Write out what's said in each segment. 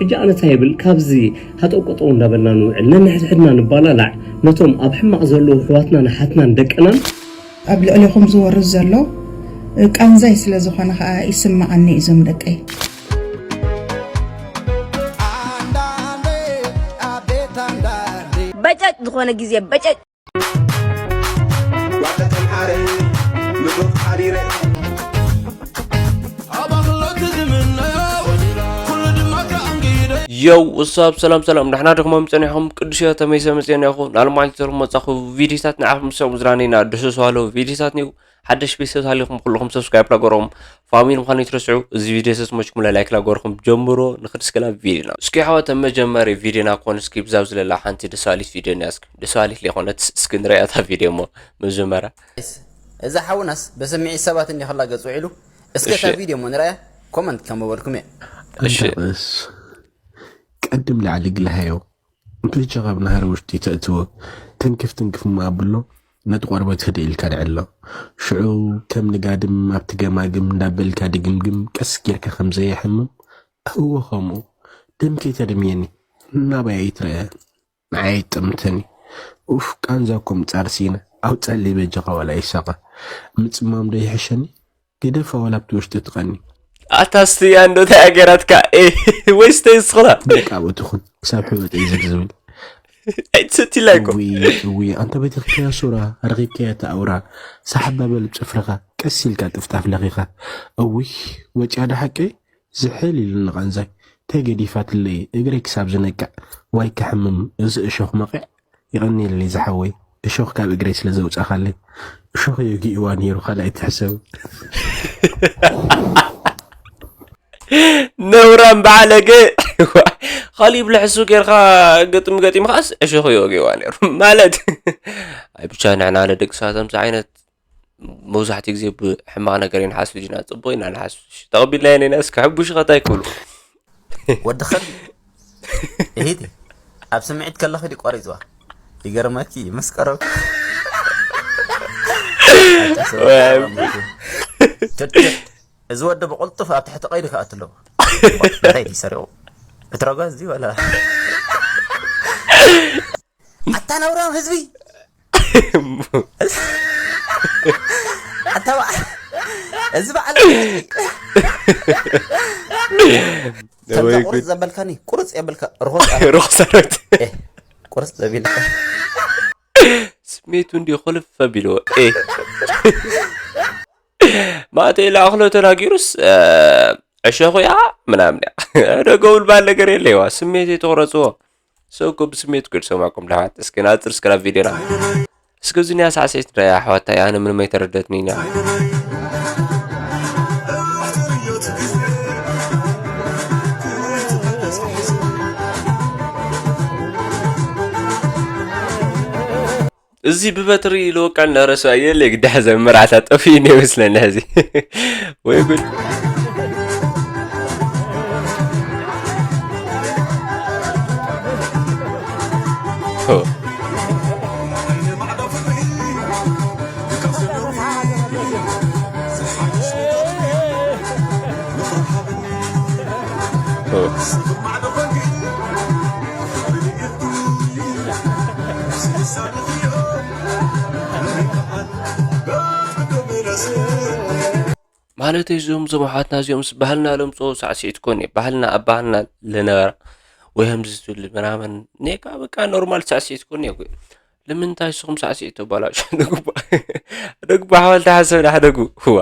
ሕጂ ኣነ እንታይ ይብል፣ ካብዚ ሃጠው ቀጠው እንዳበልና ንውዕል፣ ነንሕድሕድና ንባላላዕ፣ ነቶም ኣብ ሕማቕ ዘለዉ ኣሕዋትናን ኣሓትናን ደቅናን ኣብ ልዕሌኹም ዝወርድ ዘሎ ቃንዛይ ስለ ዝኾነ ኸኣ ይስምዓኒ እዞም ደቀይ። በጨጭ ዝኾነ ግዜ በጨጭ የው ውሳብ ሰላም ሰላም ዳሕና ድኹም ጸኒሕኹም ቅዱስ እዮ ተመይሰ መጽእና ኢኹ ናልማኝ ተሩ መጻኹ ቪዲዮታት ንዓኹም ሰሙ ዝራኒና ደስ ዝባሃሉ ቪዲዮታት ኒው ሓደሽ ቤተሰብ ሃሊኹም ኩልኹም ሰብስክራይብ ላገሮም ፋሚሊ ምዃኑ ይትረስዑ እዚ ቪዲዮ ሰስሞችኩም ላይክ ላገርኩም ጀምሮ ንክድስከላ ቪዲዮና እስኪ ኣሕዋት መጀመሪ ቪዲዮና ኮን እስኪ ብዛብ ዝለላ ሓንቲ ደሳሊት ቪዲዮ ኒያ እስኪ ደሳሊት ሊኾነት እስኪ ንሪኣታ ቪዲዮ እሞ መጀመርያ እዛ ሓውናስ በስምዒት ሰባት እንዲ ከላገጽ ውዒሉ እስከ እታ ቪድዮ እሞ ንርኣያ ኮመንት ከንብበልኩም እየ እሺ ርዕስ ቀድም ላዕሊ ግልሃዮ በጃኻ ብናህሪ ውሽጢ ተእትዎ ትንክፍ ትንክፍ እሞ ኣብሎ ነቲ ቆርበት ህድእ ኢልካ ድዕሎ ሽዑ ከም ንጋድም ኣብቲ ገማግም እንዳበልካ ድግምግም ቀስ ጌርካ ከም ዘየሕምም እወ ከምኡ ደም ከይተድምየኒ ናባይ ኣይትረአ ንዓይ ኣይጠምተኒ ኡፍ ቃንዛ እኮ ምጻር ሲነ ኣውጸለይ በጃኻ ዋላ ይሳቐ ምጽማም ዶ ይሕሸኒ ግደፋ ዋላ ኣብቲ ውሽጢ ትቐኒ ኣታ ስትያ እንዶ እንታይ ኣገራትካ ወይ ስተይ ዝኽላ ደቂ ኣብኡ ትኹን ክሳብ ሕበጠይ ዝግ ዝብል ኣይትሰትይላ እኮ እዊ እዊ ኣንታ ቤተክርስትያን ሱራ ረኺብካያ እቲ ኣውራ ሳሕባ በል ብ ጽፍርኻ ቀስ ኢልካ ጥፍጣፍ ለኺኻ እዊ ወጭያ ዶ ሓቀይ ዝሕል ኢሉኒ ቓንዛይ ተይ ገዲፋትለይ እግረይ ክሳብ ዝነቅዕ ዋይ ከሕምም እዚ እሾኽ መቒዕ የቐንየለይ ዝሓወይ እሾኽ ካብ እግረይ ስለ ዘውጻኻለይ እሾኽ የጊእዋ ነይሩ ካልኣይ ትሕሰብ ነውራም በዓለገ ካሊብ ልሕሱ ጌርካ ግጥም ገጢምካስ ዕሾኽ ይወግዋ ነይሩ ማለት ኣይ ብቻ ንሕና ንደቂ ሰባት ከምዚ ዓይነት መብዛሕትኡ ግዜ ብሕማቕ ነገር ኢና ንሓስብ ኢና ጽቡቕ ኢና ንሓስብ ተቐቢልናዮ ኔና እስከ ሕቡሽኸታ ይክብሉ ወዲ ኸልቢ እሂቲ ኣብ ስምዒት ከለኺ ድዩ ቆሪፅዋ ይገርመኪ ምስ ቀረብኪ እዚ ወዲ ብቕልጡፍ ኣብ ትሕቲ ቀይዲ ክኣቱ ኣለዎ እንታይ ድዩ ሰሪቑ እትረጓዝ ድዩ ወላ ኣታ ነውራም ህዝቢ ኣታ እዚ በዓል ከምዛ ቁርፅ ዘበልካኒ ቁርፅ የብልካ ርኾስ ርኾስ ኣረት ቁርፅ ዘቢልካ ስሜቱ እንዲ ኮልፍ ኣቢልዎ ማእተ ኢላ ኣኽሎ ተናጊሩስ ዕሸኹ እያ ምናምን እያ ደገ ውልባል ነገር የለይዋ ስሜት የተቑረፅዎ ሰው እኮ ብስሜት እኮ ዝሰማዕኩም ደሓት እስኪ ናፅር እስከ ናብ ቪድዮና እስከ እዚ ኒያ ሳዕስዒት ንሪኣ ኣሕዋታይ ኣነ ምንም ኣይተረደትኒ ኒያ እዚ ብበትሪ ልወቅዕ እናረሱ ኣየለ ግዳሕ ዘመርዓታ ጠፊእኒ ይመስለኒ ሕዚ ወይ ጉድ ማለት እዞም ዞም ኣሓትና እዚኦምስ ባህልና ለምፅኦ ሳዕስዒት ኮን እዩ ባህልና ኣብ ባህልና ለነበረ ወይ ከምዚ ዝብል ምናምን ኔካ በቃ ኖርማል ሳዕስዒት ኮን እዩ ንምንታይ ንስኹም ሳዕስዒት ተባላሹ ደግቡ ሓዋል ተሓሰብ ዳሕደጉ ህዋ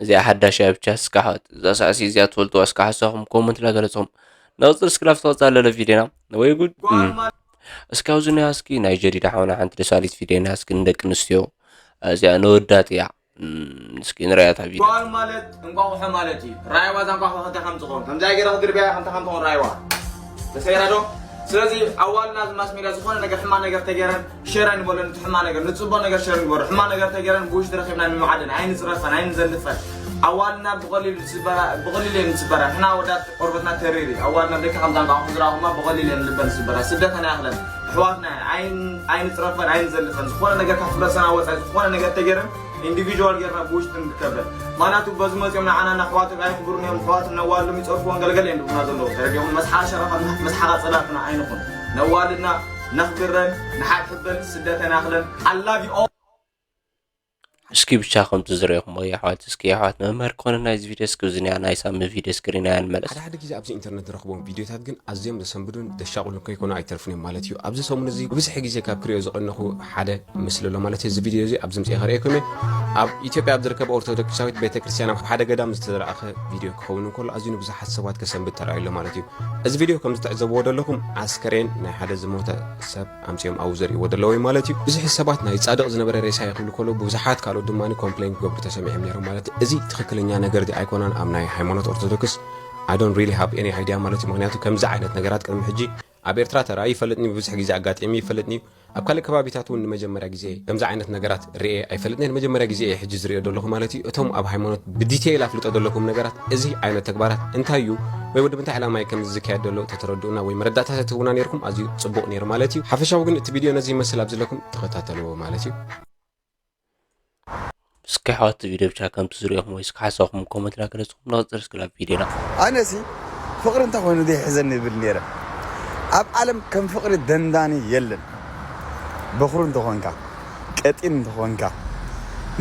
እዚኣ ሓዳሽ እያ ብቻ እስካ ሓወት እዛ ሳዕሲ እዚኣ ትፈልጥዋ እስካ ሓሳኹም ኮመንት እናገለፅኹም ነቕፅር እስክላፍ ትወፅእ ኣለለ ቪድዮና ወይ ጉድ እስካብዚ ናይ እስኪ ናይ ጀዲድ ሓውና ሓንቲ ደሳሊት ቪድዮ ናይ እስኪ ንደቂ ኣንስትዮ እዚኣ ነወዳት እያ እስኪ ንሪኣ እታ ቪድዮ ጓል ማለት እንቋቑሖ ማለት እዩ። ራይዋ እዛ እንቋቑሖ ከምታይ ከም ትኸውን ከምዚኣ ገይረ ክድርብያ ከምታይ ከም ትኸውን ራይዋ ተሰይራ ዶ? ስለዚ ኣዋልና እዚ ማስ ሜድያ ዝኾነ ነገር ሕማቕ ነገር ተገይረን ሸር ኣይንበሎ ነቲ ሕማቕ ነገር ንፅቡቕ ነገር ሸር ንግበሮ። ሕማቕ ነገር ተገይረን ብውሽጢ ረኺብና ንምዓደን ኣይንፅረፈን ኣይንዘልፈን። ኣዋልና ብቐሊሉ ዝስበራ ብቐሊሉ እየን ዝስበራ። ንሕና ወዳት ቆርበትና ተሪር እዩ። ኣዋልና ደቂ ከም ዛንቃ ክዝራኹማ ብቐሊሉ እየን ልበን ዝስበራ። ስደተን ኣይኣኽለን። ኣሕዋትና እየን። ኣይን ኣይንፅረፈን ኣይንዘልፈን። ዝኾነ ነገር ካብ ሕብረተሰብና ወፃኢ ዝኾነ ነገር ተገይረን ኢንዲቪዥዋል ጌርና ብውሽጢ ንርከበን። ምኽንያቱ በዚ መፂኦም ንዓና ንኣሕዋት ኣይክብሩን እዮም። ኣሕዋት ነዋሎም ይፀርፍዎን ገለገለ እዮም ዝብሉና ዘለዉ። ተረዲኹም? መስሓ ሸረፋ መስሓ ቀፀላትና ኣይንኹን። ነዋልና ነኽብረን ንሓድሕበን። ስደተን ኣይኣኽለን። I love you all። እስኪ ብቻ ከምቲ ዝረእኹም ወይ ኣሕዋት እስኪ ኣሕዋት መምህር ክኾነና እዚ ቪድዮ እስኪ ዝኒያ ናይ ሳሚ ቪድዮ እስክሪን ኣያ ንመለስ። ሓደ ሓደ ግዜ ኣብዚ ኢንተርነት ንረኽቦም ቪድዮታት ግን ኣዝዮም ዘሰንብዱን ዘሻቕሉን ከይኮኑ ኣይተርፉን እዮም ማለት እዩ። ኣብዚ ሰሙን እዚ ብብዝሒ ግዜ ካብ ክሪኦ ዝቐነኹ ሓደ ምስሊ ኣሎ ማለት እዩ። እዚ ቪድዮ እዚ ኣብዚ ምፅኤ ከርእየኩም እየ። ኣብ ኢትዮጵያ ኣብ ዝርከብ ኦርቶዶክሳዊት ቤተ ክርስቲያን ኣብ ሓደ ገዳም ዝተዘረኣኸ ቪድዮ ክኸውን እንከሎ ኣዝዩ ንብዙሓት ሰባት ከሰንብድ ተራእዩ ኣሎ ማለት እዩ። እዚ ቪድዮ ከም ዝትዕዘብዎ ዘለኹም ኣስከሬን ናይ ሓደ ዝሞተ ሰብ ኣምፂኦም ኣብኡ ዘርእይዎ ዘለዉ እዩ ማለት እዩ። ብዙሕ ሰባት ናይ ፃድቕ ዝነበረ ሬሳ እዩ ክብሉ ከለዉ ብዙሓት ካልኦት ድማ ኮምፕሌን ክገብሩ ተሰሚዖም ነይሮም ማለት እዩ። እዚ ትኽክለኛ ነገር ድዩ ኣይኮነን ኣብ ናይ ሃይማኖት ኦርቶዶክስ I don't really have any idea ማለት እዩ። ምክንያቱ ከምዚ ዓይነት ነገራት ቅድሚ ሕጂ ኣብ ኤርትራ ተራእዩ ይፈልጥን እዩ፣ ብዙሕ ግዜ ኣጋጢሙ ይፈልጥን እዩ። ኣብ ካልእ ከባቢታት እውን ንመጀመርያ ግዜ ከምዚ ዓይነት ነገራት ርእየ ኣይፈልጥን እየ። ንመጀመርያ ግዜ እየ ሕጂ ዝርእዮ ዘለኹ ማለት እዩ። እቶም ኣብ ሃይማኖት ብዲቴይል ኣፍልጦ ዘለኩም ነገራት እዚ ዓይነት ተግባራት እንታይ እዩ ወይ ወዲ ምንታይ ዕላማ እዩ ከምዚ ዝካየድ ዘሎ ተተረድኡና ወይ መረዳእታ ተትህቡና ነይርኩም ኣዝዩ ጽቡቕ ነይሩ ማለት እዩ። ሓፈሻዊ ግን እቲ ቪድዮ ነዚ ይመስል ኣብ ዘለኩም ተኸታተልዎ ማለት እዩ። እስኪ ኣሕዋት ቪድዮ ብቻ ከምቲ ዝሪኦኹም ወይ እስኪ ሓሳብኩም ኮመንት ና ገለጽኩም ንቕጽል እስኪ ናብ ቪድዮና። ኣነሲ ፍቕሪ እንተኾይኑ ዘይሕዘኒ ይብል ነይረ። ኣብ ዓለም ከም ፍቕሪ ደንዳኒ የለን። በኹሪ እንተኾንካ፣ ቀጢን እንተኾንካ፣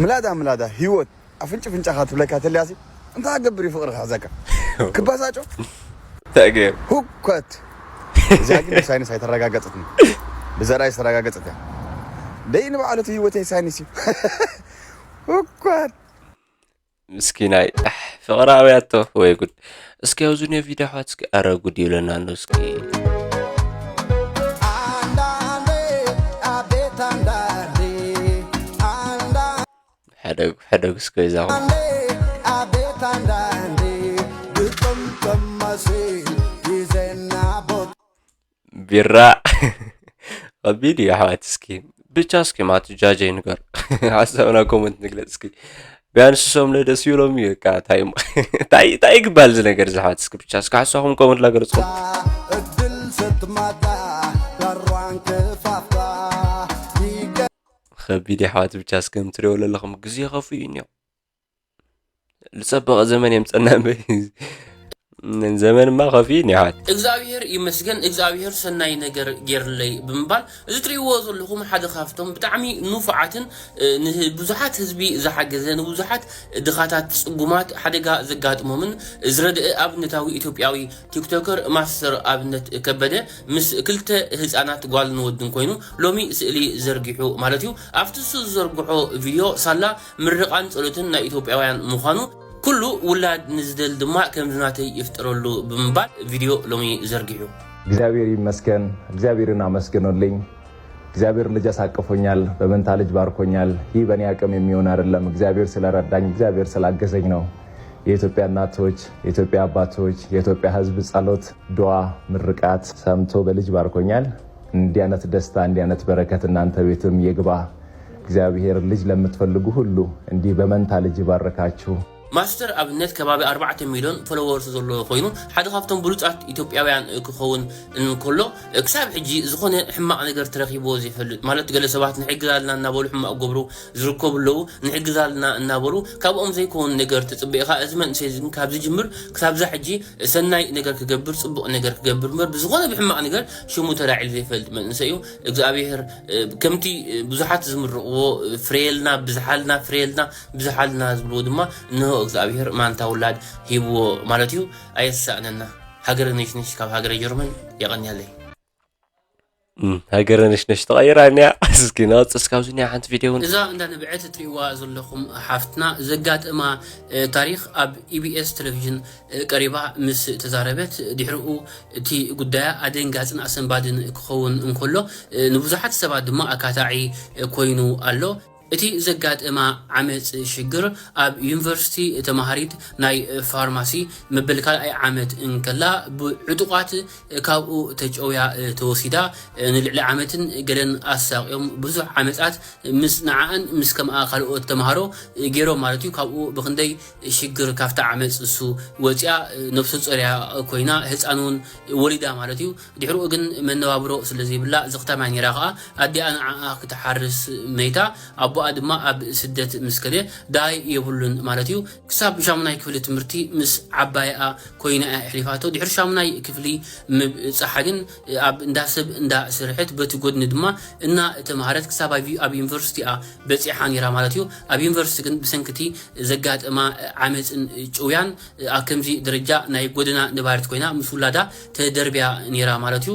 ምላዳ ምላዳ ህይወት ኣፍንጭ ፍንጫኻ ትብለካ ተልያሲ እንታይ ክገብር እዩ ፍቕሪ ክሕዘካ? ክባሳጮ? እንታይ ገይሩ? ሁከት እዚኣ ግን ብሳይንስ ኣይተረጋገፀትን። ብዘርኣይ ዝተረጋገፀት እያ። ደይ ንባዕሉ እቲ ህይወተይ ሳይንስ እዩ። ሁከት ምስኪናይ ኣሕ፣ ፍቕሪ ኣብያቶ ወይ ጉድ። እስኪ ኣብዚ ኒዮ ቪድዮ ኣሕዋት እስኪ ኣረ ጉድ ይብለና ኣሎ እስኪ። ሕደጉ ሕደጉ እስከ ይዛኹም ቢራ ከቢድ እዩ ኣሕዋት። እስኪ ብቻ እስኪ ማቱ ጃጀይ ንገር ሓሳብና ኮመንት ንግለጽ እስኪ። ቢያንስ ሶም ለደስ ይብሎም እዩ በቃ። ታይ ታይ ታይ ግባል እዚ ነገር እዚ ኣሕዋት እስኪ ብቻ እስኪ ሓሳኹም ኮመንት ላገለጽኩም። እድል ስትመጣ በሯን ክፋፍታ ይገ- ከቢድ የሕዋት ብቻ እስከ ምትሪኦ ለለኹም ግዜ ከፉ እዩ እኒኦ። ዝጸበቐ ዘመን የምጸና እምበይ። ዘመንማ ከፊ ኒሓት። እግዚኣብሔር ይመስገን እግዚኣብሔር ሰናይ ነገር ጌርለይ ብምባል እዚ ትርእይዎ ዘለኹም ሓደ ካብቶም ብጣዕሚ ንፉዓትን ንብዙሓት ህዝቢ ዝሓገዘ ንብዙሓት ድኻታት ጽጉማት ሓደጋ ዘጋጥሞምን ዝረድእ ኣብነታዊ ኢትዮጵያዊ ቲክቶከር ማስተር ኣብነት ከበደ ምስ ክልተ ህፃናት ጓልን ወድን ኮይኑ ሎሚ ስእሊ ዘርጊሑ ማለት እዩ ኣብቲ እሱ ዝዘርግሖ ቪድዮ ሳላ ምርቓን ጸሎትን ናይ ኢትዮጵያውያን ምዃኑ ኩሉ ውላድ ንዝደል ድማ ከምዚ ናተይ ይፍጠረሉ ብምባል ቪድዮ ሎሚ ዘርጊሑ። እግዚኣብሔር ይመስገን። እግዚአብሔርን አመስግኑልኝ። እግዚአብሔር ልጅ አሳቅፎኛል፣ በመንታ ልጅ ባርኮኛል። ይህ በእኔ አቅም የሚሆን አይደለም። እግዚአብሔር ስለረዳኝ፣ እግዚአብሔር ስላገዘኝ ነው። የኢትዮጵያ እናቶች፣ የኢትዮጵያ አባቶች፣ የኢትዮጵያ ሕዝብ ጸሎት፣ ዱዓ፣ ምርቃት ሰምቶ በልጅ ባርኮኛል። እንዲህ አይነት ደስታ፣ እንዲህ አይነት በረከት እናንተ ቤትም ይግባ። እግዚአብሔር ልጅ ለምትፈልጉ ሁሉ እንዲህ በመንታ ልጅ ይባርካችሁ። ማስተር ኣብነት ከባቢ ኣርባዕተ ሚልዮን ፎሎወርስ ዘለዎ ኮይኑ ሓደ ካብቶም ብሉፃት ኢትዮጵያውያን ክኸውን እንከሎ ክሳብ ሕጂ ዝኾነ ሕማቕ ነገር ተረኺብዎ ዘይፈልጥ ማለት ገለ ሰባት ንሕግዝ ኣልና እናበሉ ሕማቕ ገብሩ ዝርከቡ ኣለዉ ንሕግዝ ኣልና እናበሉ ካብኦም ዘይከውን ነገር ትፅበ ኢኻ እዚ መንእሰይ እዚ ግን ካብ ዝጅምር ክሳብ ዛ ሕጂ ሰናይ ነገር ክገብር ፅቡቕ ነገር ክገብር እምበር ብዝኾነ ብሕማቕ ነገር ሽሙ ተላዒሉ ዘይፈልጥ መንእሰይ እዩ እግዚኣብሔር ከምቲ ብዙሓት ዝምርቕዎ ፍሬየልና ብዝሓልና ፍሬየልና ብዝሓልና ዝብልዎ ድማ እንሆ እግዚኣብሔር ማንታ ውላድ ሂብዎ ማለት እዩ ኣየሳእነና ሃገረ ነሽነሽ ካብ ሃገረ ጀርመን የቐንያለይ ሃገረ ነሽነሽ ተቐይራ እኒያ እስኪ ናወፅስ ካብዚ እኒያ ሓንቲ ቪድዮ እውን እዛ እንዳነብዐት እትሪእዋ ዘለኹም ሓፍትና ዘጋጠማ ታሪክ ኣብ ኢቢኤስ ቴሌቪዥን ቀሪባ ምስ ተዛረበት ድሕሪኡ እቲ ጉዳያ ኣደንጋፅን ኣሰንባድን ክኸውን እንከሎ ንብዙሓት ሰባት ድማ ኣካታዒ ኮይኑ ኣሎ እቲ ዘጋጠማ ዓመጽ ሽግር፣ ኣብ ዩኒቨርሲቲ ተማሃሪት ናይ ፋርማሲ መበል ካልኣይ ዓመት እንከላ፣ ብዕጡቓት ካብኡ ተጨውያ ተወሲዳ፣ ንልዕሊ ዓመትን ገለን ኣሳቕዮም። ብዙሕ ዓመጻት ምስ ንዓኣን ምስ ከምኣ ካልኦት ተማሃሮ ገይሮም ማለት እዩ። ካብኡ ብኽንደይ ሽግር ካብታ ዓመጽ እሱ ወጺኣ፣ ነብሱ ጸርያ ኮይና፣ ህጻን እውን ወሊዳ ማለት እዩ። ድሕሪኡ ግን መነባብሮ ስለ ዘይብላ፣ ዝኽታማ ነይራ። ከኣ ኣዲኣ ንዓኣ ክትሓርስ መይታ፣ ኣቦኣ ድማ ኣብ ስደት ምስ ከደ፣ ዳይ የብሉን ማለት እዩ። ክሳብ ሻሙናይ ክፍሊ ትምህርቲ ምስ ዓባይኣ ኮይና እያ ኣሕሊፋቶ። ድሕሪ ሻሙናይ ክፍሊ ምብጻሓ ግን፣ ኣብ እንዳ ሰብ እንዳ ስርሐት፣ በቲ ጎድኒ ድማ እና ተማሃረት ክሳብ ኣብ፣ ኣብ ዩኒቨርሲቲ እያ በጺሓ ነይራ ማለት እዩ። ኣብ ዩኒቨርሲቲ ግን ብሰንክቲ ዘጋጠማ ዓመጽን ጭውያን ኣብ ከምዚ ደረጃ ናይ ጎደና ነባሪት ኮይና ምስ ውላዳ ተደርብያ ነይራ ማለት እዩ።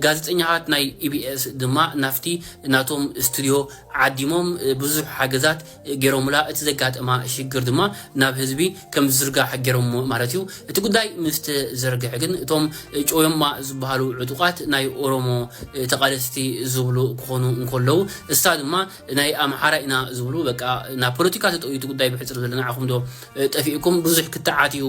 ጋዜጠኛታት ናይ ኢቢኤስ ድማ ናብቲ ናቶም ስቱድዮ ዓዲሞም ብዙሕ ሓገዛት ገይሮምላ። እቲ ዘጋጠማ ሽግር ድማ ናብ ህዝቢ ከም ዝዝርጋሕ ገይሮሞ ማለት እዩ። እቲ ጉዳይ ምስ ተዘርግሐ ግን እቶም ጨውዮማ ዝበሃሉ ዕጡቓት ናይ ኦሮሞ ተቓለስቲ ዝብሉ ክኾኑ እንከለዉ፣ እሳ ድማ ናይ ኣምሓራ ኢና ዝብሉ፣ በቃ ናብ ፖለቲካ ተጠውዩ እቲ ጉዳይ ብሕጽር ዘለና ንዓኹም ዶ ጠፊእኩም ብዙሕ ክትዓት እዩ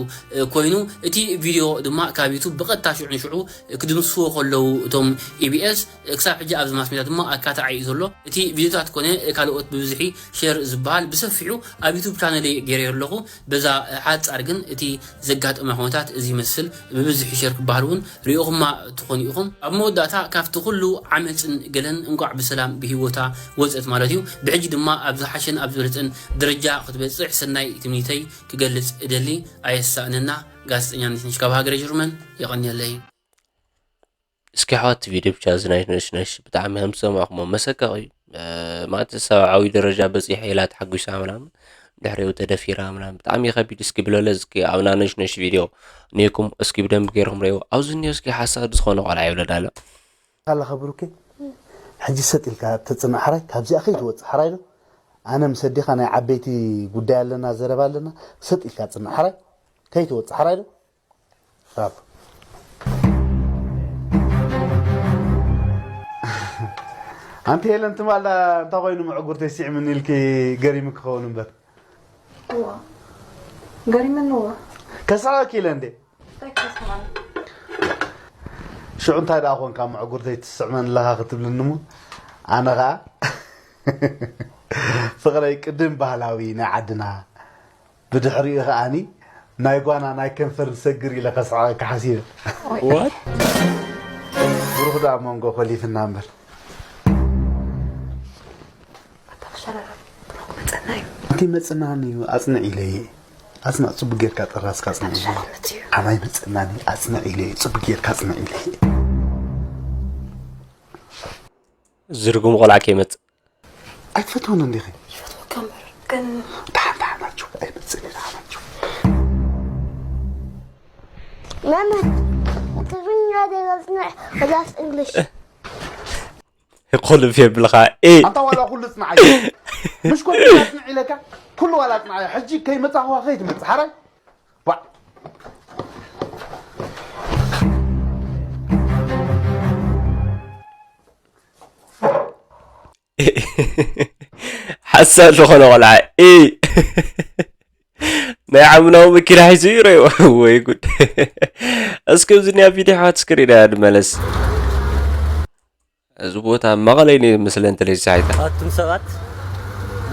ኮይኑ። እቲ ቪድዮ ድማ ካብ ዩቱብ ብቐጥታ ሽዑ ንሽዑ ክድምስዎ ከለዉ እቶም ኢቢኤስ፣ ክሳብ ሕጂ ኣብዚ ማስ ሜድያ ድማ ኣካታዒ እዩ ዘሎ። እቲ ቪድዮታት ኮነ ካልኦት ብብዝሒ ሼር ዝበሃል ብሰፊሑ ኣብ ዩቱብ ቻነለይ ገይረዮ ኣለኹ። በዛ ሓጻር ግን እቲ ዘጋጠመ ኩነታት እዚ ይመስል። ብብዝሒ ሸር ክበሃል እውን ርኢኹማ ትኾኑ ኢኹም። ኣብ መወዳእታ ካብቲ ኩሉ ዓመጽን ገለን እንቋዕ ብሰላም ብህይወታ ወጸት ማለት እዩ። ብሕጂ ድማ ኣብ ዝሓሸን ኣብ ዝበለጸን ደረጃ ክትበጽሕ ሰናይ ትምኒተይ ክገልጽ እደሊ። ኣየሳእነና። ጋዜጠኛ ነሽነሽ ካብ ሃገረ ጀርመን። የቐንየለይ። እስኪ ኣሕዋት ቪድዮ ብቻ እዚ ናይ ነሽነሽ ብጣዕሚ ከም ዝሰማዕኩሞ መሰቀቕ እዩ። እ፣ ማለት ሰብ ዓብዪ ደረጃ በፂሐ ኢላ ተሓጒሳ ምናምን ድሕሪኡ ተደፊራ ምናምን ብጣዕሚ ከቢድ። እስኪ ብለለ እስኪ ኣብና ነሽነሽ ቪድዮ እኒኩም እስኪ ብደንብ ገይርኩም ረእይዎ። ኣብዚ እኒኦ እስኪ ሓሳድ ዝኾነ ቆልዓ ይውለድ ኣሎ። ኣለኻ ብሩኬ፣ ሕጂ ሰጥ ኢልካ ተጽናዕ ሓራይ፣ ካብዚኣ ከይትወጽእ ሓራይ ዶ? ኣነ ምስ ኣዴኻ ናይ ዓበይቲ ጉዳይ ኣለና፣ ዘረባ ኣለና፣ ሰጥ ኢልካ ጽናዕ ሓራይ፣ ከይትወጽእ ሓራይ ዶ? ራብ። ኣንቲ ሄለን ትማል እንታይ ኮይኑ ምዕጉርተይ ስዒሙኒ ኢልኪ ገሪሙ ክኸውን እምበር። እዋ፣ ገሪመኒ እዋ። ከስሕቐኪ ኢለ እንዴ? እንታይ ከስሕቐኒ? ሽዑ እንታይ ደኣ ኮንካ ምዕጉርተይ ትስዕመኒ ኣለኻ ክትብልኒ እሞ፣ ኣነ ኸኣ ፍቕረይ ቅድም ባህላዊ ናይ ዓድና፣ ብድሕሪኡ ከኣኒ ናይ ጓና ናይ ከንፈር ንሰግር ኢለ ከስሕቐካ ሓሲበ። What? ብሩኽ ደኣ መንጎ ኮሊፍና እምበር። ኣታ ክሸረራ ብሩኽ መጸና እዩ። ኣንቲ መጸናኒ እዩ፣ ኣጽንዕ ኢለ እየ። ኣጽንዕ፣ ጽቡቅ ጌርካ ጥራስካ ኣጽንዕ ኢለ እየ። ኣታ ሸረራ እዩ። ኣማይ መጸናኒ፣ ኣጽንዕ ኢለ እየ፣ ጽቡቅ ጌርካ ኣጽንዕ ኢለ እየ። ዝርጉም ቆልዓ ከይመጽእ። ኣይትፈትዎን እንዲኺ? ይፈትወካ እምበር፣ ግን ደሓን፣ ደሓን፣ ኣጆኺ፣ ኣይመጽእን እየ፣ ደሓን፣ ኣጆኺ። መምህር፣ ትግርኛ ዶ ነጽንዕ ወላስ እንግሊሽ? ኮልፍ የብልኻ፣ ኤ። ኣንታ ዋላ ኩሉ ጽንዓዮ። ምሽ ኮልፍ ኣጽንዕ ኢለካ፣ ኩሉ ዋላ ጽንዓዮ። ሕጂ ከይመጻኹዋ ከይትመጽእ፣ ሓራይ? ዋ። ሓሳድ ዝኾነ ቆልዓ፣ ኢ። ናይ ዓምናዊ መኪና ሒዙ እዩ ረይዎ። ወይ ጉድ። እስኪ ኣብዚ ኒያ ቪድዮ ኣሕዋት እስክሪን እያ ንመለስ። እዚ ቦታ መቐለ እዩ መስለን ተለይ ሳይታ። ኣቱም ሰባት፣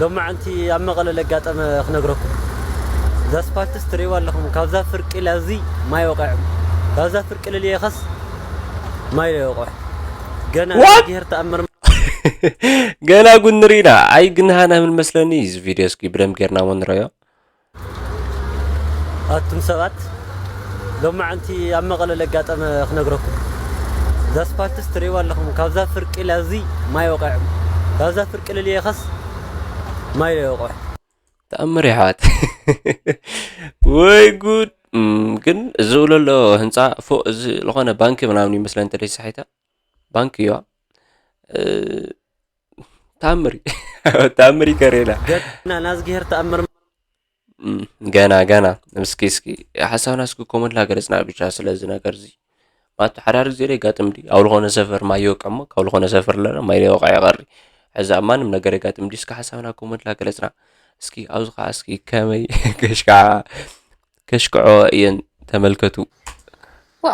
ሎማዓንቲ ኣብ መቐለ ለጋጠመ ክነግረኩም። እዛ ኣስፓልትስ ትርእይዋ ኣለኹም፣ ካብዛ ፍርቂ ኢላ እዚ ማይ ወቒዖም። ካብዛ ፍርቂ ልልየኸስ ማይ ለይወቕዖ። ገና What? እግዚኣብሔር ተኣምር። ገና ጉድ ንርኢና። ኣይ ግን ሃና ምን መስለኒ እዚ ቪድዮ እስኪ ብደንብ ጌርና እሞ ንረዮ። ኣቱም ሰባት፣ ሎማዓንቲ ኣብ መቐለ ለጋጠመ ክነግረኩም። እዛ ኣስፓልትስ ትርእይዋ ኣለኹም፣ ካብዛ ፍርቂ ኢላ እዚ ማይ ወቒዖም። ካብዛ ፍርቂ ልልየኸስ ማይ ለይወቕዖ። ተኣምር የሕዋት። ወይ ጉድ። እም፣ ግን እዚ ዝብሎ ኣሎ ህንፃ ፎቅ እዚ ዝኾነ ባንኪ ምናምን ይመስለን ተለይ ሳሒታ። ባንኪ እዩዋ። እ፣ ተኣምር እዩ። ተኣምር እዩ ከሬና። ገና ናዝጊሄር ተኣምር። እም፣ ገና፣ ገና። እስኪ፣ እስኪ ሓሳብና እስኪ ኮመንት ላገለጽና ብቻ ስለዚ ነገር እዚ። ማለት ሓደ ሓደ ግዜ ላይ ጋጥም ድዩ? ኣብ ዝኾነ ሰፈር ማይ ይወቅዕ እሞ፣ ካብ ዝኾነ ሰፈር ለለ ማይ ይወቅዕ ይቐሪ። ሕዚ ኣብ ማንም ነገር የጋጥም ድዩ? እስኪ ሓሳብና ኮመንት ላ ገለጽና። እስኪ ኣብዚ ኸዓ እስኪ ከመይ ከሽክዓ-፣ ከሽክዖ እየን ተመልከቱ። ዋ፣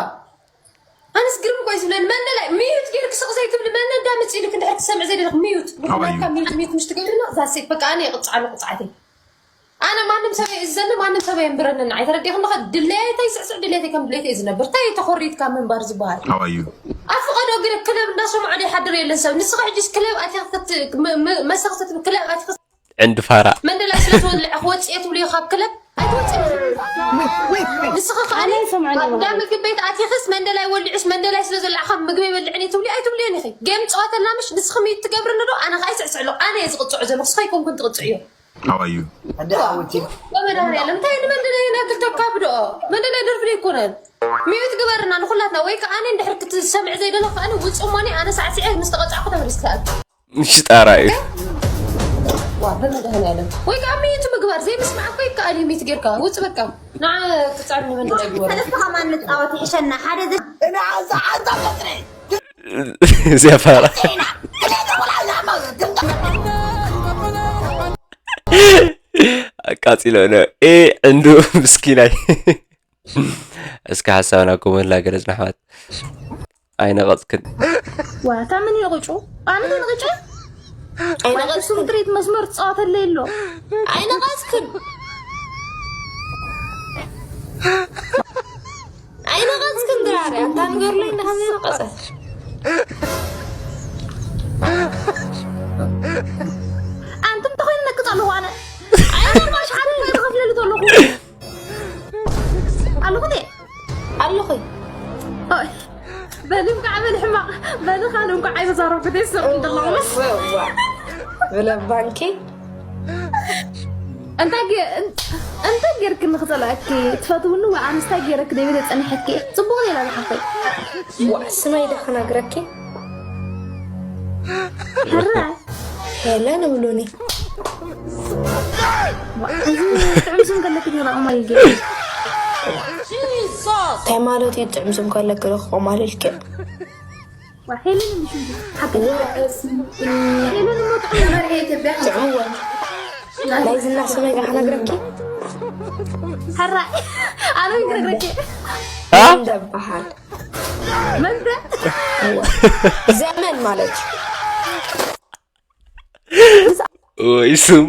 ኣነስ ግርም እኮ እዩ ዝብለኒ። መን ደላይ ሚዩት ጌርክ ስቕ ዘይትብሊ? መን እንዳ መጺኡ ኢልክ እንድሕር ክሰምዕ ዘይደለኽ ሚዩት። ምኽንያትካ ሚዩት፣ ሚዩት ምሽ ትገብርና፣ እዛ ሴት በቃ ኣነ የቕጽዓሉ ቅጽዓተይ። ኣነ ማንም ሰብ የእዝዘኒ፣ ማንም ሰብ የንብረኒ። ንዓይ ተረዲእክ ኣለኻ? ድለየተይ ስዕስዕ፣ ድሌተይ ከም ድሌተይ ዝነብር። እንታይ ተኾሪትካ ምንባር ዝበሃል? ኣብ ፍቐዶ ግን ክለብ እንዳሰምዖ ዘይሓድር የለን ሰብ። ንስኻ ሕጂስ ክለብ ኣቲኻ ክት-፣ ም-፣ ም-፣ መሰኽ ክትብል ክለብ ኣቲኻ ዕንዲ ፋራ። መንደላይ ስለ ትወልዕ ክወፅእ እየ ትብልዮ ካብ ክለብ? ኣይትወፅእን ኢኺ። ንስኻ ከኣ ኣነ ይሰምዐኒ እንዳ ምግቢ ቤት ኣቲኽስ መንደላይ ወሊዑስ መንደላይ ስለ ዘሎ ካብ ምግቢ ይበልዕን እየ ትብልዮ? ኣይትብልዮን ኢኺ። ጌም ንፃወተልና ምሽ ንስኺ ሚዩት ትገብርኒ ዶ? ኣነ ከኣ ይስዕስዕ ኣለኹ። ኣነ እየ ዝቕፅዖ ዘለኹ። ንስኺ ኣይኮንኩን ትቕፅዕዮ። ኣደ ሓወቲ። በመድሃኒዓለም እንታይ ንመንደላይ ኢና ክልተ ካብድኦ? መንደላይ ደርፊ ዶ ኣይኮነን? ሚዩት ግበርና ንኹላትና ወይ ከኣ ኣነ እንድሕር ክትሰምዕ ዘይደለኹ ከኣ ውፅእ እሞኒ ኣነ ሳዕሲዐ ምስ ተቐፃዕኩ ተመሊስካ። ምሽጣራ እዩ። ዋ በመድሃኒዓለም ወይ ከኣ ሚዩት ምግባር ዘይምስማዕ እኮ ይከኣል እዩ። ሚዩት ጌርካ ውፅእ በቃ። ንዓ ቅፃዕኒ መንደላይ ግበሩ። ሰለስተ ከማን ንፃወት ይሕሸና። ሓደ ዘ- እዚኣ ፋራ። ኣቃጺሎ ነው። ኤ ዕንዱ ምስኪናይ። እስኪ ሓሳብና ኮመንት ላ ገለጽና ኣሕዋት። ኣይነቐጽክን። ዋ፣ እታ ምን ይቕጩ? ኣነ ምን ይቕጩ? ኣይነቐጽክን። እሱ ምድሪት መስመር ትጻወተለይ ኣሎ። ኣይነቐጽክን። ኣይነቐጽክን ድራርያ፣ እታ ንገርለይ እንዳኸም ዘይነቐጸት። ኣንቱም ተኾይኑ ነቅጽ ኣለኹ ኣነ። ኣነ ኣርባዕተ ሺሕ ሓደ ተኸፍለሉ ተለኹ። ኣለኹ ደ? ኣለኹ። ኦይ፣ በሊ እንኳዕ በሊ ሕማቕ፣ በሊ ካልእ እንኳዕ ኣይተዛረብኩ ደስ ዘብሉ ዘለኹ መስ። ብለ ባንኪ። እንታይ ገ-፣ እን-፣ እንታይ ጌርክኒ ክጸልኣኪ? ትፈትውኒ ወይ ኣነስ እንታይ ጌረኪ ደይበለ ጸኒሐኪ? ጽቡቕ ሌላ ዝሓፈይ። ዋ፣ ስመይ ዶ ክነግረኪ? ሕራይ። ሄለን እብሉኒ። እዚ ጥዑም ስም ከለኪ ዲኻ ቆማል ኢልኪ? እንታይ ማለት እዩ ጥዑም ስም ከለኪ ዲኻ ቆማል ኢልኪ? ዋ፣ ሄለን እዩ ሽሙ። ሓቂ። ሄለን እሞ ጥዑም። ጥዑም እዋ። ናይ ዝና ስመይ ዲኻ ክነግረኪ? ሕራይ። ኣነ እውን ክነግረኪ። አ? እንደበሃል። መንተ? እዋ። ዘመን ማለት እዩ። ወይ ስም።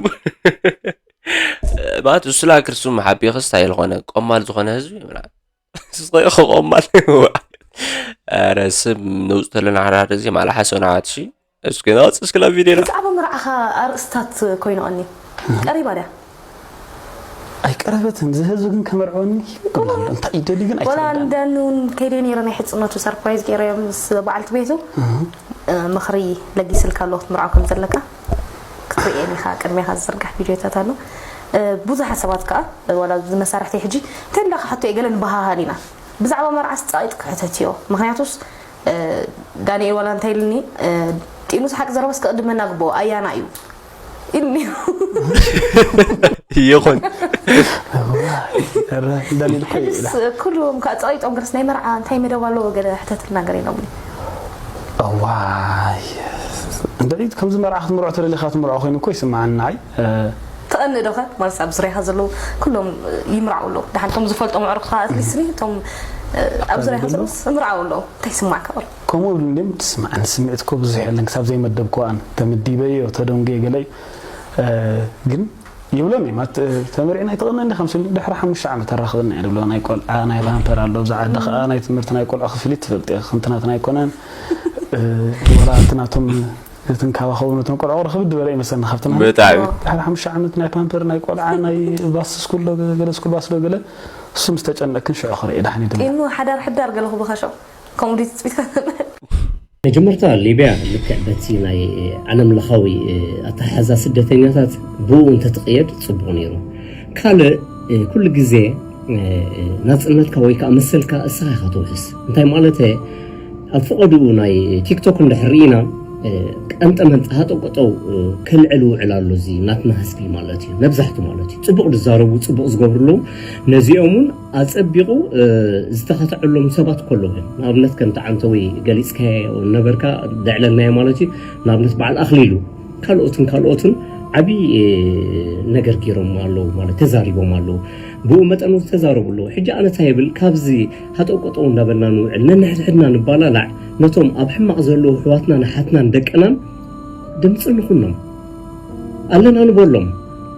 ማለት እሱ ላ ክርስም ሓቢኽስ እንታይ ዝኾነ ቆማል ዝኾነ ህዝቢ ምናምን። ስቕ ኢኹ ቆማል። ኧረ ስም ነውጽእ ተለና ሓደ ሓደ ግዜ ማዕላ ሓሰብና ዓት እሺ። እስኪ ነውጽእ እስኪ ናብ ቪድዮና። ብዛዕባ መርዓኻ ኣርእስታት ኮይኑኣኒ። ቀሪባ ድያ? ኣይቀረበትን። እዚ ህዝቢ ግን ከመርዕወኒ ይብል ኣሎ። እንታይ እዩ ደልዩ ግን ወላ ኣይተረዳእን። እንደን እውን ከይደ ነይረ ናይ ሕጽነቱ ሰርፕራይዝ ገይረ ምስ በዓልቲ ቤቱ። እህ። እ፣ ምኽሪ ለጊስልካ ኣለኹ ክትምርዓው ከም ዘለካ። ክትርእየን ኢኻ፣ ቅድሜኻ ዝዝርጋሕ ቪድዮታት ኣሎ። እ፣ ብዙሓት ሰባት ከኣ፣ እ፣ ዋላ ኣብዚ መሳርሕቲ ሕጂ እንታይ ኢልካ ክሓቶ እየ ገለ ንበሃሃል ኢና። ብዛዕባ መርዓስ ጻቒጥ ክሕተት እዮ። ምኽንያቱስ፣ እ፣ ዳንኤል ዋላ እንታይ ኢልኒ፣ እ፣ ጢኑስ ሓቂ ዘረባስ ክቕድመና ግብኦ፣ ኣያና እዩ ኢልኒ። ይኹን። ኧረ፣ ዳንኤል እኮ እዩ ሕጅስ ኢላ። ኩሎም ከኣ ጻቒጦም ገለስ ናይ መርዓ እንታይ መደብ ኣለዎ ገለ ሕተትልና ገለ ኢሎምኒ። እዋይ። እንድዒ ከምዚ መርዓ ክትምርዖ ተደሊኻ ትምርዖ ኮይኑ እኮ ይስምዓኒ ንዓይ። እ፣ ትቐንእ ዶ ኸ? ማለት ኣብ ዙርያኻ ዘለዉ ኩሎም ይምርዓው ኣለዉ። ደሓን እቶም ዝፈልጦም ኣዕሩኽትኻ ኣትሊስት እቶም ኣብ ዙርያኻ ዘለዉ ይምርዓው ኣለዉ። እንታይ ይስማዕካ? ከምኡ ይብሉ እንድዮም ትስምዓኒ። ስምዒት እኮ ብዙሕ የለን ክሳብ ዘይመደብክዋን ተመዲበዮ ተደንጉየ ገለ እዩ። እ፣ ግን ይብሎም እዮም። ኣት-፣ ተመሪዕና ኣይትቐንእን ዲኻ ምስ ኢሉኒ፣ ድሕሪ ሓሙሽተ ዓመት ኣራኽበና እየ ዝብሎ። ናይ ቆልዓ ናይ ፓምፐር ኣሎ፣ ኣብዚ ዓዲ ኸኣ ናይ ትምህርቲ ናይ ቆልዑ ክፍሊት ትፈልጥ ኢኻ፣ ከምቲ ናትና ኣይኮነን። እ፣ ወላ እቲ ናቶም ዝትንከባኸቡ ነቶም ቆልዑ ክብድ ዝበለ ይመስለኒ ካብቲ ናትና። ብጣዕሚ። ድሕሪ ሓሙሽተ ዓመት ናይ ፓምፐር ናይ ቆልዓ ናይ ባስ ስኩል ዶ ገለ፣ ገለ ስኩል ባስ ዶ ገለ፣ እሱ ምስ ተጨነቅክን ሽዑ ክርኢ ዳሕኒ ድማ። ጢኑ ሓዳር ሕዳር ገለ ክብሉኻ ሽዑ። ከምኡ ድዩ ትጽቢት? መጀመርታ ሊብያ ልክዕ በቲ ናይ ዓለም ለኻዊ ኣተሓሕዛ ስደተኛታት ብኡ እንተትቕየድ ጽቡቕ ነይሩ። ካልእ ኩሉ ግዜ ናጽነትካ ወይ ከዓ መሰልካ እስኻ ኢኻ ትውሕስ። እንታይ ማለት ኣብ ፈቐድኡ ናይ ቲክቶክ እንድሕር ርኢና ቀንጠ መንጠ ሃጠው ቀጠው ከልዕል ውዕል ኣሎ። እዚ ናትና ህዝቢ ማለት እዩ፣ መብዛሕቱ ማለት እዩ። ጽቡቕ ዝዛረቡ ጽቡቕ ዝገብሩ ኣለዉ። ነዚኦም እውን ኣጸቢቑ ዝተኻትዐሎም ሰባት ከለዉ እዮም። ንኣብነት ከምቲ ዓንተወይ ገሊጽካዮ ነበርካ፣ ዘዕለልናዮ ማለት እዩ። ንኣብነት በዓል ኣኽሊሉ ካልኦትን ካልኦትን ዓብዪ ነገር ገይሮም ኣለዉ፣ ማለት ተዛሪቦም ኣለዉ። ብኡ መጠን ዝተዛረቡ ኣለዉ። ሕጂ ኣነ እንታይ ይብል፣ ካብዚ ሃጠውቀጠው እንዳበልና ንውዕል፣ ነንሕድሕድና ንባላላዕ፣ ነቶም ኣብ ሕማቕ ዘለዉ ኣሕዋትናን ኣሓትናን ደቅናን ድምፂ ንኹኖም፣ ኣለና ንበሎም።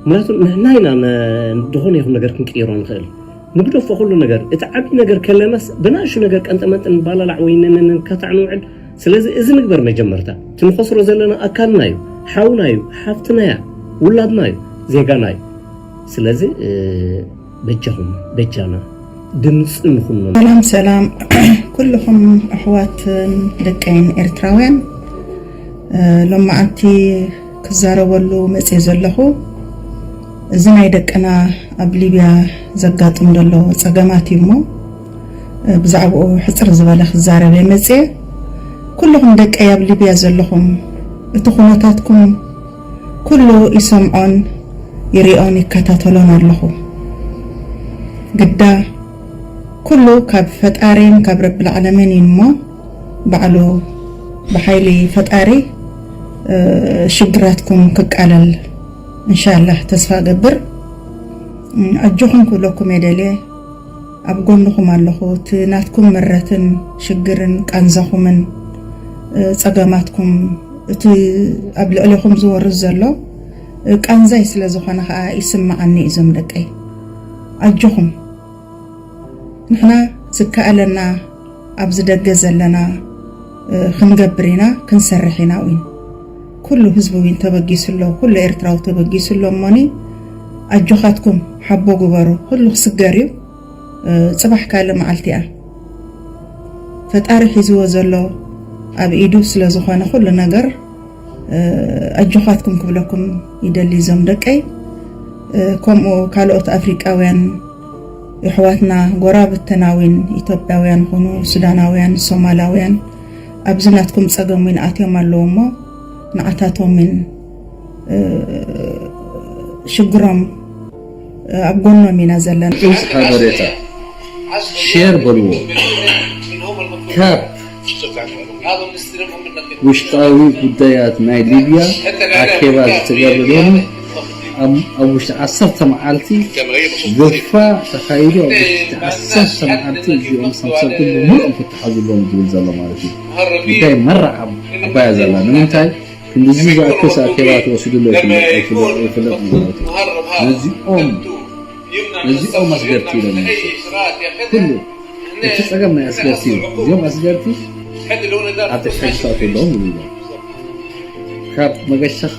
ምክንያቱ ንሕና ኢና ነ-፣ ዝኾነ ይኹን ነገር ክንቅይሮ ንኽእል። ንግደፎ ኩሉ ነገር። እቲ ዓብዪ ነገር ከለናስ ብናእሹ ነገር ቀንጠመንጠ ንባላላዕ ወይ ን-፣ ን-፣ ንካታዕ ንውዕል። ስለዚ እዚ ንግበር መጀመርታ። እቲ ንኸስሮ ዘለና ኣካልና እዩ፣ ሓውና እዩ፣ ሓፍትና እያ፣ ውላድና እዩ፣ ዜጋና እዩ። ስለዚ፣ እ፣ በጃኹም፣ በጃና ድምፂ ንኹኖም። ሰላም ሰላም፣ ኩልኹም ኣሕዋትን ደቀይን ኤርትራውያን፣ እ፣ ሎማዓንቲ ክዛረበሉ መፅየ ዘለኹ፣ እዚ ናይ ደቅና ኣብ ሊብያ ዘጋጥም ዘሎ ፀገማት እዩ እሞ፣ እ፣ ብዛዕባኡ ሕፅር ዝበለ ክዛረብ እየ መፅየ። ኩልኹም ደቀይ ኣብ ሊብያ ዘለኹም፣ እቲ ኩነታትኩም ኩሉ ይሰምዖን ይሪኦን ይከታተሎን ኣለኹ። ግዳ ኩሉ ካብ ፈጣሪን ካብ ረብል ዓለምን እዩ እሞ፣ ባዕሉ ብሓይሊ ፈጣሪ፣ እ፣ ሽግራትኩም ክቃለል እንሻላህ ተስፋ እገብር። እ፣ ኣጆኹም ክብለኩም እየ ደልየ። ኣብ ጎንኹም ኣለኹ። እቲ ናትኩም ምረትን ሽግርን ቃንዛኹምን፣ እ፣ ጸገማትኩም፣ እቲ ኣብ ልዕሌኹም ዝወርድ ዘሎ፣ እ፣ ቃንዛይ ስለ ዝኾነ ኸኣ ይስምዓኒ እዩ። እዞም ደቀይ፣ ኣጆኹም። ንሕና ዝከኣለና ኣብዚ ደገ ዘለና፣ እ፣ ክንገብር ኢና፣ ክንሰርሕ ኢና እውን። ኩሉ ህዝቢ እውን ተበጊሱ ኣሎ፣ ኩሉ ኤርትራዊ ተበጊሱ ኣሎ። እሞኒ ኣጆኻትኩም ሓቦ ግበሩ። ኩሉ ክስገር እዩ። እ፣ ጽባሕ ካልእ መዓልቲ እያ። ፈጣሪ ሒዝዎ ዘሎ ኣብ ኢዱ ስለ ዝኾነ ኩሉ ነገር፣ እ፣ ኣጆኻትኩም ክብለኩም ይደሊ እዞም ደቀይ። እ፣ ከምኡ ካልኦት ኣፍሪቃውያን የሕዋትና ጎራብትና እውን ኢትዮጵያውያን ይኹኑ ሱዳናውያን፣ ሶማላውያን ኣብዚ ናትኩም ጸገም እውን ኣትዮም ኣለዉ እሞ ንዓታቶም እውን፣ እ፣ ሽግሮም፣ እ፣ ኣብ ጎኖም ኢና ዘለና። እዚ ሓበሬታ ሼር በልዎ። ካብ ውሽጣዊ ጉዳያት ናይ ሊብያ ኣኬባ ዝተገብረ ደሆኑ ኣብ፣ ኣብ ውሽጢ ዓሰርተ መዓልቲ ግፋ ተኻይዱ፣ ኣብ ውሽጢ ዓሰርተ መዓልቲ እዚኦም ሰብሰብኩም ብምሉኦም ክተሓዙ ኣለዎም ዝብል ዘሎ ማለት እዩ። ጉዳይ መራ ዓብ-፣ ዓባያ ዘላ ንምንታይ ክንድዚ ዝኣክል ኣኬባ ተወሲዱ ኣሎ ይፍለጥ፣ ይፍለጥ፣ ይፍለጥ ማለት እዩ። ነዚኦም፣ ነዚኦም ኣስገርቲ ኢሎም ይወስዱ። ኩሉ እቲ ጸገም ናይ ኣስገርቲ እዩ። እዚኦም ኣስገርቲ ኣብ ትሕቲ ሕጊ ክኣትዉ ኣለዎም ይብሉ። ካብ መገሻኻ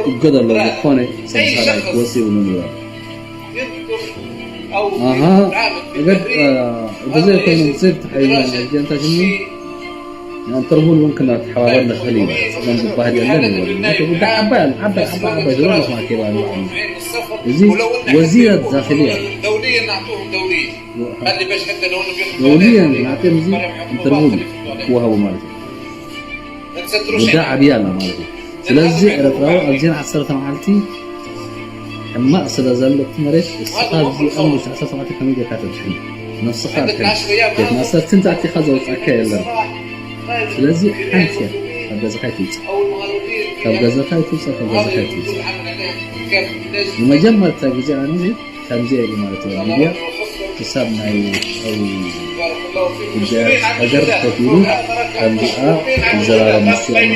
ክእገድ ኣለዎ፣ ዝኾነ ሰብሳላይ ክወጽእ ይብሉ ይብሉ። ኣሃ፣ እገድ፣ እ፣ ብዘይ ኮይኑ ብዘይ ተሓይዞም ኣጀንታ ሽሙ ኢንተርፖል እውን ክናተሓባበር ንኽእል ኢና። ጸገም ዝበሃል የለን ይብሉ። እቲ ጉዳይ ዓባይ ኣሎ፣ ዓባይ፣ ዓባይ፣ ዓባይ ዝብሉ ኣለኹም ኣኬባ ንባዕሉ። እዚ ወዚረት ዳኽልያ። ደውልየን ናዕቶም እዚ ኢንተርፖል ክወሃቡ ማለት እዩ። ጉዳይ ዓብያ ኣላ ማለት እዩ። ስለዚ ኤርትራዊ ኣብዚን ዓሰርተ መዓልቲ ሕማቕ ስለ ዘሎ እቲ መሬት እስኻ እዚኣ ንጉስ ዓሰርተ መዓልቲ ከመይ ጌርካ ተድሕን? ነፍስኻ ኣድሕን። ቤት ማእሰርቲ እንተኣቲኻ ዘውጻካ የለን። ስለዚ ሓንቲ እያ፣ ካብ ገዛኻ ኣይትውጻእ። ካብ ገዛኻ ኣይትውጻእ፣ ካብ ገዛኻ ኣይትውጻእ። ንመጀመርታ ግዜ ኣነ ከምዚ ኢሉ ማለት እዩ። ሊብያ ክሳብ ናይ ውሽጣዊ ጉዳያት ሃገር ኮፍ ኢሉ ከምዚኣ ይዘራረብ ምስ ናይ